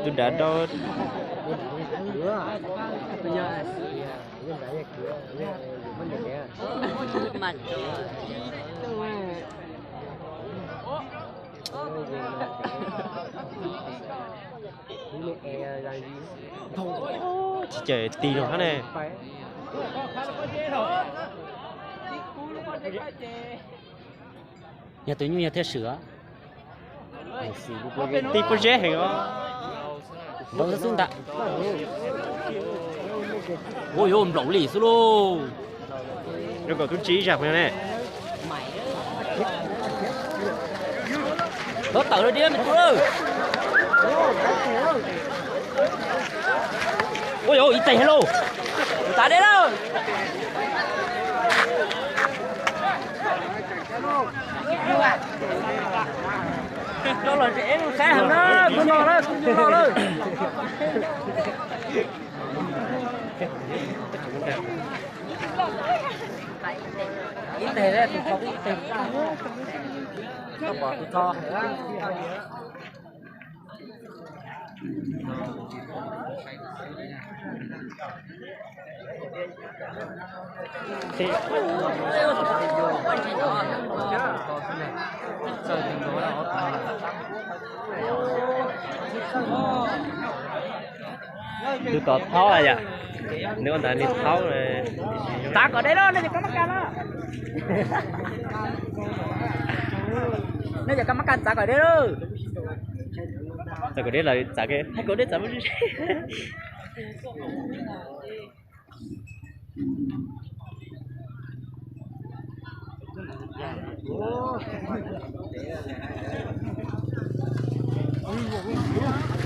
Tus dav rau. Tsis cawm tig los hab ne. Yog tus nyuj yog thiaj swm. Tig pob zeb heev os. Nplaum xwb ntag. Ua yuav nplaum li xwb lauj. Zoo nkaus tub tsi ib zag ne. Tau tawm lawm diab me tub lawm. Ua yuav ib teg lauj. Tav deb lawm. Rau los tseem ib lub saib heev na, tus no lawm, tus no lawm. Ib teg, tus tho ib teg, koj pom tus tho. Tus tod thaub yom, nws ua ntawd nws thaub. Txav kom deb lauj, nej cov kab mab kas no. Nej cov kab mab kas txav kom deb lauj. Txav kom deb lawm, txav kom deb txav.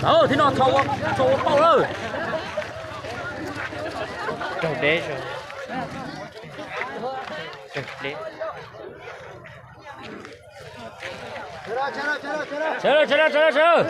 Tau, thiab no tho ua, tho ua pauj lawm. Raug deb, raug deb. Sawv daws, sawv daws, sawv daws, sawv daws.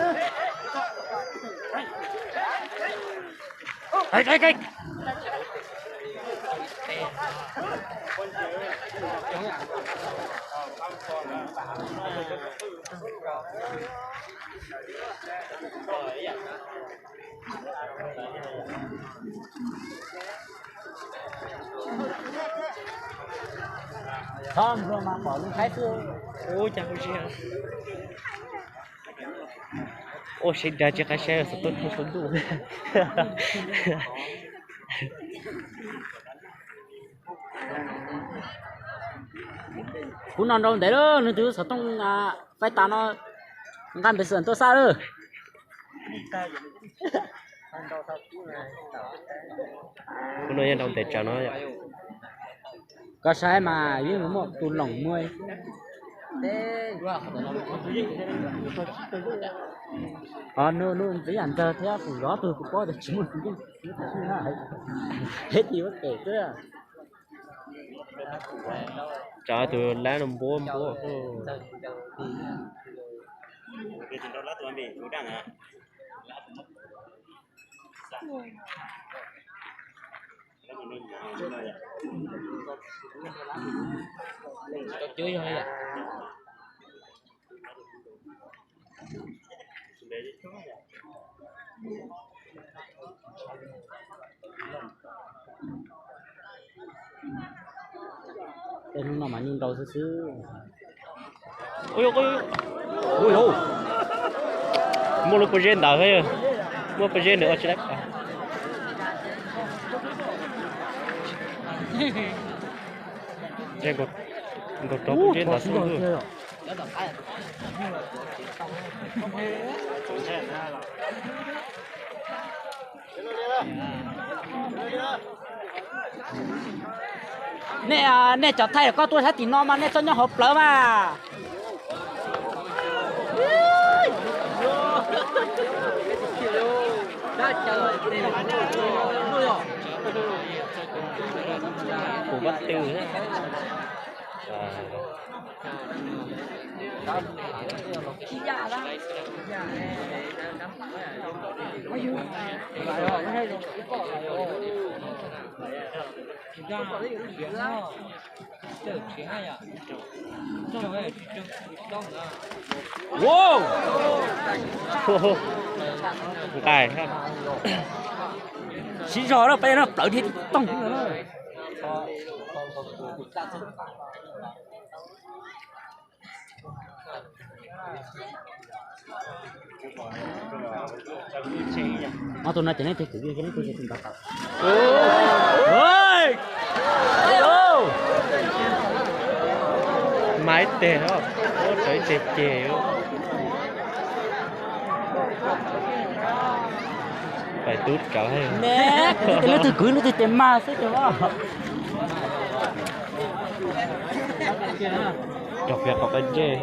Txhob nplua mas pom lub qaib xwb. Ua siab dag tsis qab saib xov tooj thauj saum ntuj. Kuv no nrau ntev lawm, nws tus xov tooj faib tas no nqa npev xwm tuaj xaj lawm. Kuv no yog nrau ntev tsawv no yom. Koj saib mas yeej muaj tus loos muaj. Qhov no nws ntxiv yam ntxawg thiab kuv zov tug kuv paub tias tsis muaj tus yeej. Peb tis ua pem xwb. Tsov tus lab no npuab npuab. Tej hnub no mas nyuj nrau xwb xwb. Ui, ui, ui, muaj lub pob zeb ntawd, muaj pob zeb nws ua tsis laib pas. Nkaus rau pob zeb ntawd xwb. Nej, nej cov thaij koj tuaj sab tim no mas nej txhob nyob hauv plawv mas. Kuv vaj tw. Nqaij, siv zog lawm, peb no plawv dhia tooj. Ob tug no ces neb tig kwv, neb tig kwv tus ntawd tau. Mas ib teg, ua tau ib teg ceg. Pais tub rawv. Neb, leej twg kwv leej twg ces mag xwb ces. Cov fiav qhov qab ntsej.